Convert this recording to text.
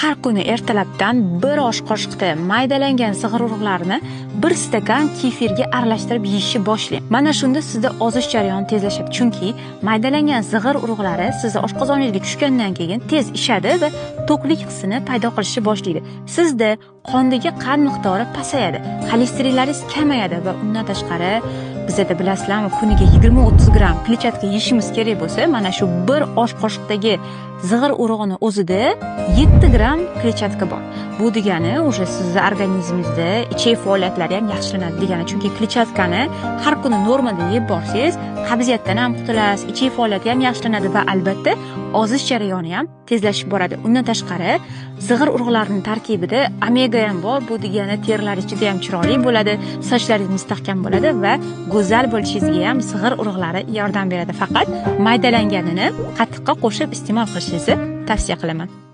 Har kuni ertalabdan bir osh qoshiqda maydalangan zig'ir urug'larini 1 stakan kefirga aralashtirib yeyishni boshlang. Mana shunda sizda ozish jarayoni tezlashadi, chunki maydalangan zig'ir urug'lari sizni oshqozoningizga tushgandan keyin tez ishadi va to'qlik hissini paydo qilishni boshlaydi. Sizda qondagi qand miqdori pasayadi, xolesterinlaringiz kamayadi va undan tashqari bizada bilasizlarmi, kuniga 20-30 gramm kletchatka yeyishimiz kerak bo'lsa, mana shu bir osh qoshiqdagi zig'ir urug'ini o'zida 7 gramm kletchatka bor. Bu degani уже sizni organizmingizda ichak faoliyatlari ham yaxshilanadi degani, chunki kletchatkani har kuni normada yeb borsangiz, qabziyatdan ham qutulasiz, ichak faoliyati ham yaxshilanadi va albatta ozish jarayoni ham tezlashib boradi. Undan tashqari zig'ir urug'larining tarkibida omega ham bor. Bu degani terilaringiz juda ham chiroyli bo'ladi, sochlaringiz mustahkam bo'ladi va go'zal bo'lishingizga ham zig'ir urug'lari yordam beradi. Faqat maydalanganini qatiqqa qo'shib iste'mol qilishingizni tavsiya qilaman.